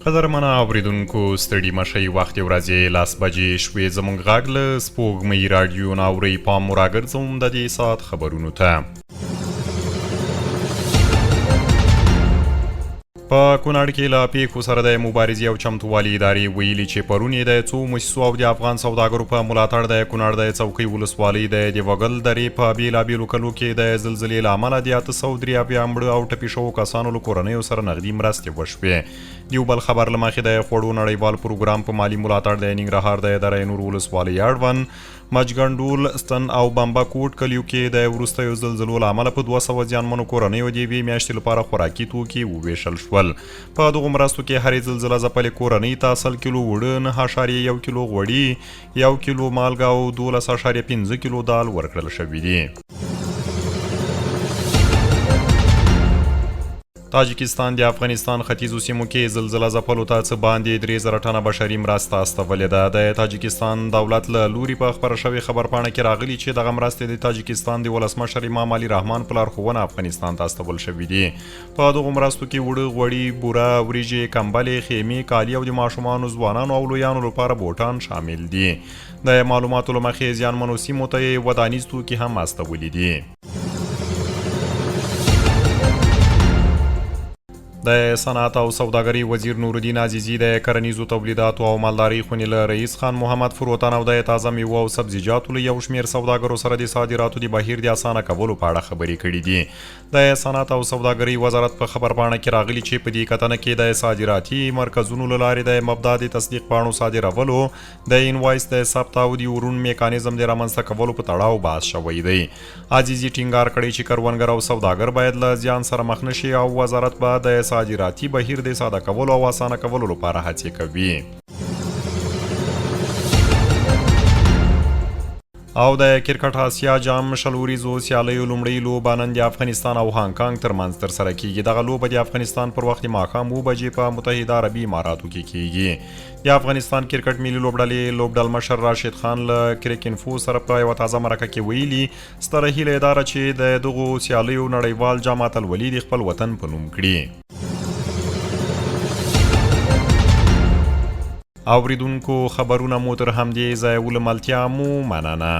قدرمنه اوریدونکو ستړي مشئ، وخت ورځې 10 بجې شوې، زموږ غږ له سپوږمۍ راډیو نه اورئ. پام مو راګرځوم د دې ساعت خبرونو ته. په کونړ کې له پیښو سره د مبارزې او چمتووالي ادارې ویلي چې پرون یې د څو موسسو او د افغان سوداګرو په ملاتړ د کونړ د څوکۍ ولسوالۍ د دیوګل درې په بېلابېلو کلو کې د زلزلې له امله د 873 مړه او ټپي شوو کسانو له کورنیو سره نغدي مرستې وشوې. د یو بل خبر له مخې، د خوړو نړیوال پروګرام په مالي ملاتړ د ننګرهار د دره نور ولسوالۍ اړوند مجګنډول، ستن او بمبه کوټ کلیو کې د وروستیو زلزلو له امله په 200 زیانمنو کورنیو د یوې میاشتې لپاره خوراکي توکي وویشل شول. په دغو مرستو کې هرې زلزله ځپلې کورنۍ ته 100 کیلو اوړه، 9.1 کیلو غوړي، 1 کیلو مالګه او 12.5 کیلو دال ورکړل شوي دي. تاجکستان د افغانستان ختیځو سیمو کې زلزله ځپلو ته څه باندې 3000 ټنه بشري مرسته استولې ده. د تاجکستان دولت له لوري په خپره شوې خبرپاڼه کې راغلي چې دغه مرستې د تاجکستان د ولسمشر امام علي رحمان په لارښوونه افغانستان ته استول شوې دي. په دغو مرستو کې اوړه، غوړي، بوره، وریجې، کمبلې، خیمې، کالي او د ماشومانو، ځوانانو او لویانو لپاره بوټان شامل دي. د معلوماتو له مخې، زیانمنو سیمو ته یې ودانیز توکي هم استولي دي. د صنعت او سوداګرۍ وزیر نورالدین عزیزي د کرنیزو تولیداتو او مالدارۍ خونې له رئیس خان محمد فروتن او د تازه میوو او سبزیجاتو له یو شمېر سوداګرو سره د صادراتو د بهیر د اسانه کولو په اړه خبرې کړې دي. د صنعت او سوداګرۍ وزارت په خبرپاڼه کې راغلي چې په دې کتنه کې د صادراتي مرکزونو له لارې د مبدا د تصدیق پاڼو صادرولو، د انوایس د ثبت او د ورون میکانیزم د رامنځته کولو په تړاو بحث شوی دی. عزیزي ټینګار کړی چې کروندګر او سوداګر باید له زیان سره مخ نه شي او وزارت به د صادراتي بهیر د ساده کولو او اسانه کولو لپاره هڅې کوي. او د کرکټ اسیا جام 20 اوریزو سیالیو لومړۍ لوبه نن د افغانستان او هانګ کانګ ترمنځ ترسره کیږي. دغه لوبه د افغانستان پر وخت د ماښام 7 بجې په متحده عربي اماراتو کې کیږي. د افغانستان کرکټ ملي لوبډلې لوبډلمشر راشد خان له کریک انفو سره په یوه تازه مرکه کې ویلي، ستره هیله یې داره چې د دغو سیالیو نړیوال جام اتلولي د خپل وطن په نوم کړي. اوریدونکو، خبرونه مو تر همدې ځایه، له ملتیا مو مننه.